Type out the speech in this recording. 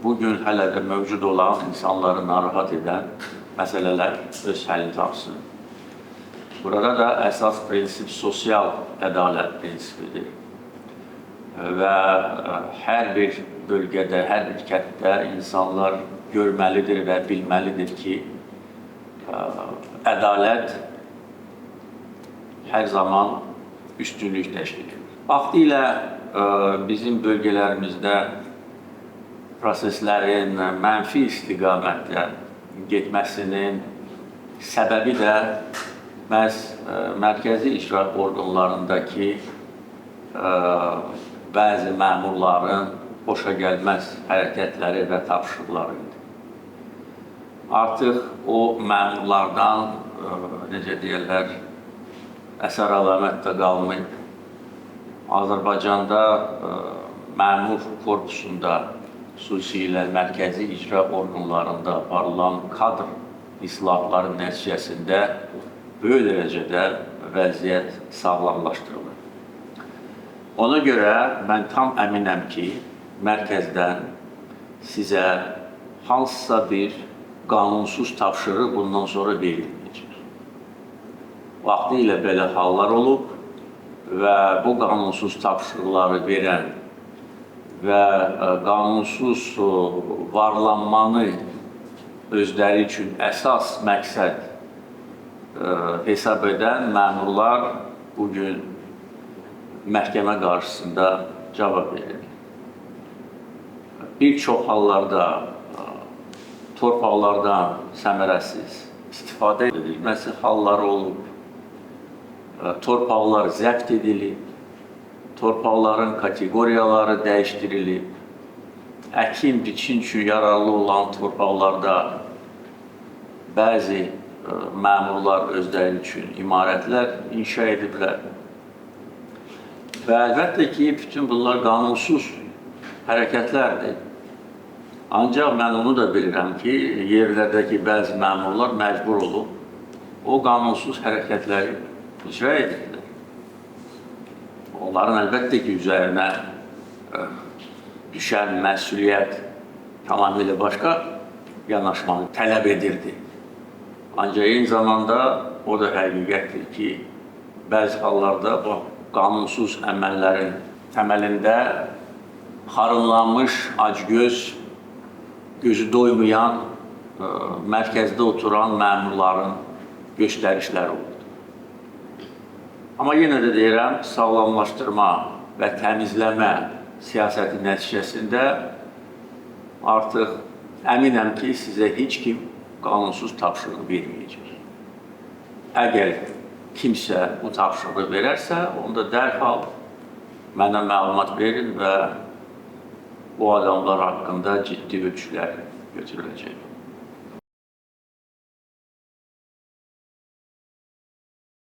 bugün hələ də mövcud olan insanları narahat edən məsələlər öz həllini tapsın. Burada da əsas prinsip sosial ədalət prinsipidir. Və hər bir bölgədə, hər bir kənddə insanlar görməlidir və bilməlidir ki, ədalət hər zaman üstünlük təşkil edir. Vaxtilə bizim bölgələrimizdə proseslərin mənfi istiqamətdə getməsinin səbəbi də məhz mərkəzi icra orqanlarındakı bəzi məmurların xoşagəlməz hərəkətləri və tapşırıqları idi. Artıq o məmurlardan, necə deyirlər, əsər əlamət də qalmayıb. Azərbaycanda məmur korpusunda, xüsusilə mərkəzi icra orqanlarında aparılan kadr islahatları nəticəsində böyük dərəcədə vəziyyət sağlamlaşdırılır. Ona görə mən tam əminəm ki, mərkəzdən sizə hansısa bir qanunsuz tapşırıq bundan sonra verilməyəcək. Vaxtilə belə hallar olub və bu qanunsuz tapşırıqları verən və qanunsuz varlanmanı özləri üçün əsas məqsəd hesab edən məmurlar bugün məhkəmə qarşısında cavab verir. Bir çox hallarda torpaqlardan səmərəsiz istifadə edilməsi halları olub, torpaqlar zəbt edilib, torpaqların kateqoriyaları dəyişdirilib, əkin biçin üçün yararlı olan torpaqlarda bəzi məmurlar özləri üçün imarətlər inşa ediblər. Və əlbəttə ki, bütün bunlar qanunsuz hərəkətlərdir. Ancaq mən onu da bilirəm ki, yerlərdəki bəzi məmurlar məcbur olub o qanunsuz hərəkətləri icra edirlər. Onların əlbəttə ki, üzərinə düşən məsuliyyət tamamilə başqa yanaşmanı tələb edirdi. Ancaq eyni zamanda o da həqiqətdir ki, bəzi hallarda bu qanunsuz əməllərin təməlində xarınlanmış, acgöz, gözü doymayan, mərkəzdə oturan məmurların göstərişləri oldu. Amma yenə də deyirəm, sağlamlaşdırma və təmizləmə siyasəti nəticəsində artıq əminəm ki, sizə heç kim qanunsuz tapşırıq verməyəcək. Əgər kimsə bu tapşırığı verərsə, onda dərhal mənə məlumat verin və bu adamlar haqqında ciddi ölçülər götürüləcək.